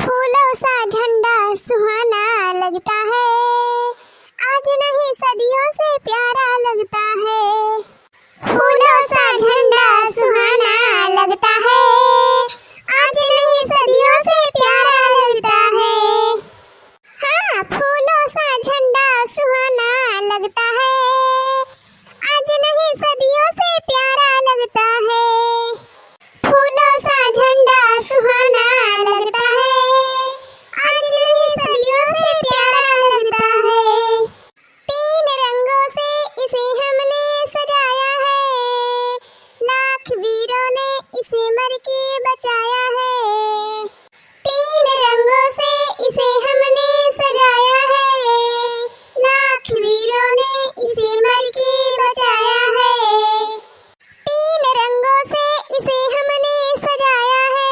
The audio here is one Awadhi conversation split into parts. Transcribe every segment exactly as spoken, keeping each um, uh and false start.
फूलों सा झंडा सुहाना लगता है, आज नहीं सदियों से प्यारा लगता है। फूलों सा झंडा सुहाना लगता है, आज नहीं सदियों से प्यारा लगता है। हाँ, फूलों सा झंडा सुहाना लगता है, आज नहीं सदियों से प्यारा लगता है। फूलों सा झंडा सुहाना लगता है, आज नहीं सदियों से प्यारा लगता है। तीन रंगों से इसे हमने सजाया है, लाख वीरों ने इसे मर के बचाया है। तीन रंगों से इसे हमने सजाया है, लाख वीरों ने इसे मर के बचाया है। तीन रंगों से इसे हमने सजाया है,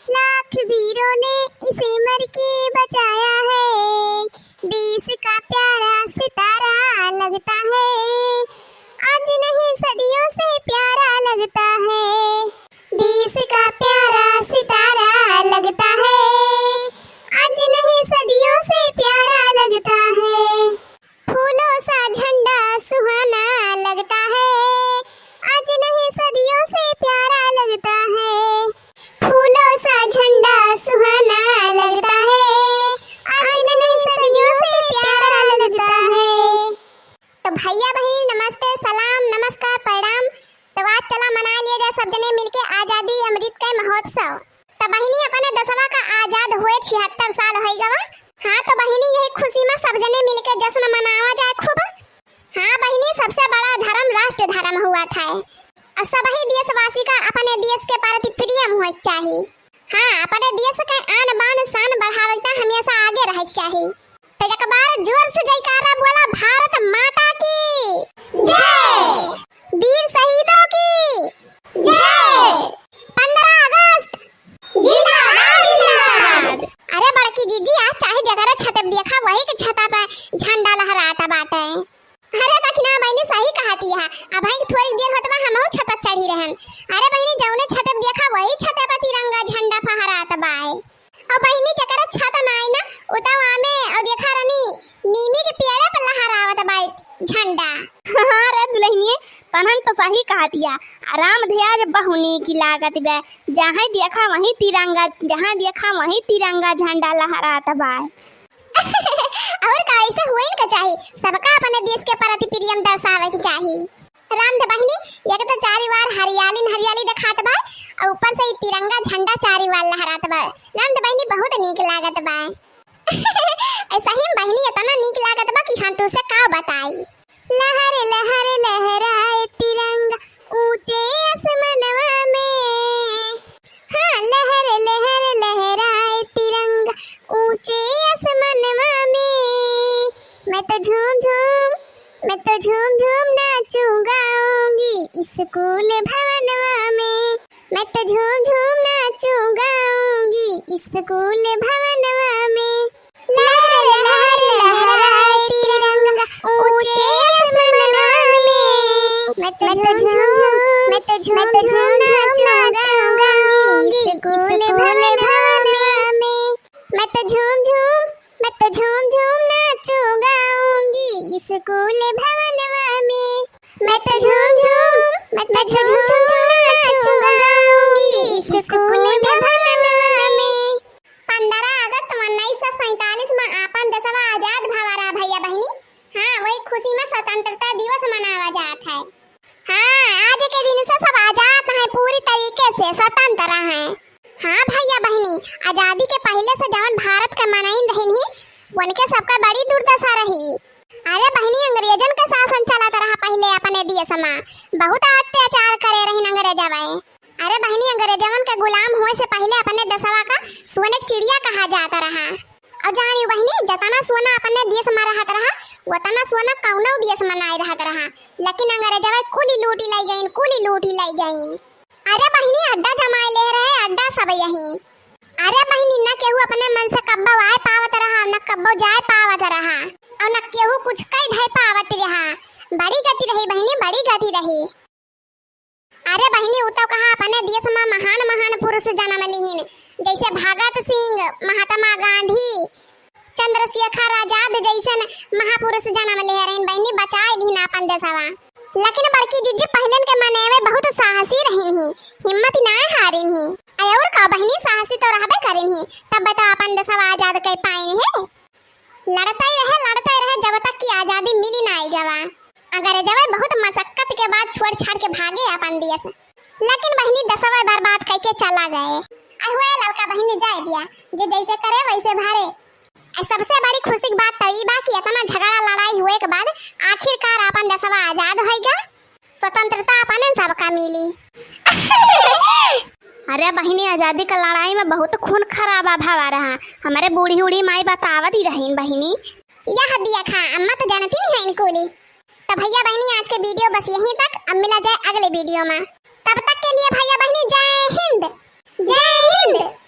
लाख वीरों ने इसे मर के बचाया है। देश का प्यारा सितारा लगता है, आज नहीं सदियों से प्यारा लगता है। देश का प्यारा सितारा लगता है, आज नहीं सदियों से प्यारा लगता है। फूलों सा झंडा सुहाना लगता है, आज नहीं सदियों से प्यारा लगता है। फूलों सा झंडा सुहाना लगता है, आज नहीं सदियों से प्यारा लगता है। तो भैया बहिनी नमस्ते, सलाम, नमस्कार, प्रणाम। तो आज चला मना लिया जाए सब जने मिलके आजादी अमृत का महोत्सव। तो बहिनी अपने देशवा का आजाद हुए छिहत्तर साल होइ गवा। हाँ तो बहिनी यही खुशी में सब जने मिलके जश्न मनावा जाए खूब। हाँ बहिनी सबसे बड़ा धर्म राष्ट्र धर्म हुआ था। और सबही देशवासी का अपने देश के प्रति प्रेम हुए चाहिए। हाँ, अपने देश के आन बान शान बढ़ावे के हमेशा आगे रहे के चाही। तो एक बार जोर से जयकारा बोला, भारत माता की जय, वीर शहीदों की जय, पन्द्रह अगस्त जिंदाबाद, जिंदाबाद। अरे बड़की जीजी, आज चाहे जकरे छते देखा वही के छता पे झंडा लहराता बाटे। अरे दखिना बहिनी सही कहती है, अबहीं थोड़ी देर होत बा हमहू छत चढ़ी रहन। अरे बहिनी जौने छते देखा वही छते पर तिरंगा झंडा फहरात बाय। और बहिनी जकरा छत नाई ना उतावा में और देखा रनी नीमी के पेड़े पर लहरावत बाय झंडा। अरे दुल्हनिए तनहन तो सही कहतिया, राम ध्वज बहु नीक लागत बा, जहाँ देखा वहीं तिरंगा, जहाँ देखा वहीं तिरंगा झंडा लहरात बाय। और का ऐसे होइन का चाही, सबका अपने देश के प्रति प्रेम दर्शावे के चाही। राम दे बहिनी, एक तो चारी वार हरियाली न हरियाली देखात बा, और ऊपर से ई तिरंगा झंडा चारी वार लहरात बा। राम दे बहिनी बहुत नीक लागत बा। ऐसा ही बहिनी इतना नीक लागत बा कि हम तुझसे का बताई। लहर लहर लहराए तिरंगा ऊंचे आसमानवा में। हाँ, लहर लहर लहराए तिरंगा ऊंचे आसमानवा में। मैं तो झूम झूम, मैं तो झूम झूम नाचूं गाऊंगी स्कूल भवनवा में। मैं तो झूम झूम नाचूं गाऊंगी स्कूल भवनवा में। लहर लहर लहराए तिरंगा ऊंचे आसमानवा में। मैं तो झूम झूम, मैं तो झूम झूम नाचूं गाऊंगी स्कूल भवनवा में। मैं तो झूम झूम, मैं तो झूम झूम नाचूं गाऊंगी स्कूल भवनवा में। मैं तो झूम झूम, मैं तो झूम झूम नाचूं गाऊंगी स्कूल भवनवा में। पन्द्रह अगस्त उन्नीस सौ सैंतालीस में आपन देशवा आजाद भवा रहा भैया बहिनी। हाँ, वही खुशी में स्वतंत्रता दिवस मनावा जात है। हाँ, आज के दिन से सब आजाद हैं, पूरी तरीके से स्वतंत्र हैं। हाँ भैया बहिनी, आजादी के पहिले से जवन भारत के मनई रहिन ही, उनके सबका बड़ी दुर्दशा रही। अरे बहिनी, अंग्रेजन का शासन चलत रहा पहिले अपने देश में, बहुत अत्याचार करे रहिन अंग्रेजवे। अरे बहिनी, अंग्रेजवन के गुलाम होए से पहिले अपने देशवा का सोने के चिड़िया कहा जात रहा। और जानी बहिनी, जतना सोना अपने देश में रहत रहा, उतना सोना कौनो देश में नाई रहत रहा, लेकिन अंग्रेजवा कुली लूटी लाई गईन, कुली लूटी लाई गईन। अरे बहिनी, अड्डा जमाए ले रहे, अड्डा सब यही। अरे बहिनी, न केहू अपने मन से कब्बो आए पावत रहा, न कब्बो जाए पावत रहा, और न केहू कुछ कई धई पावत रहा। बड़ी गति रही बहिनी, बड़ी गति रही। अरे बहिनी, उ तो कहा अपने देश में महान महान पुरुष जन्म लिहिन, जैसे भगत सिंह, महात्मा गांधी, चंद्रशेखर आजाद जैसन महापुरुष जन्म ले रहिन बहिनी, बचाए लिहिन आपन देशवा। लेकिन बड़की जिज्जी पहिलन के मनेवे बहुत साहसी रहिन ही, हिम्मत ना हारिन ही। अउर का बहिनी, साहसी तो रहबे करिन ही, तब बता आपन देशवा आजाद कर पाइन है। लड़ते रहे, लड़ते रहे, जब तक कि आजादी मिली ना आई गवा। अंग्रेजवे बहुत मशक्कत के बाद छोड़ छाड़ के भागे आपन देश, लेकिन बहिनी देशवा बर्बाद करके चला गए। अहुए ललका बहिनी जाए दिया, जे जैसे करे वैसे भरे। ए, सबसे बड़ी खुशी की बात तो ई बा कि इतना झगड़ा लड़ाई हुए के बाद आखिरकार आपन देशवा आजाद होइगा, स्वतंत्रता अपने सबका मिली। अरे बहिनी, आजादी का लड़ाई में बहुत खून खराबा भवा रहा, हमारे बूढ़ी उढ़ी माई बतावत ही रहीन बहिनी। यह दिया खा, अम्मा तो जानती नहीं है इनको ली। तो भैया बहिनी, आज के वीडियो बस यहीं तक, अब मिला जाए अगले वीडियो में। तब तक के लिए भैया बहिनी, जय हिंद, जय हिंद।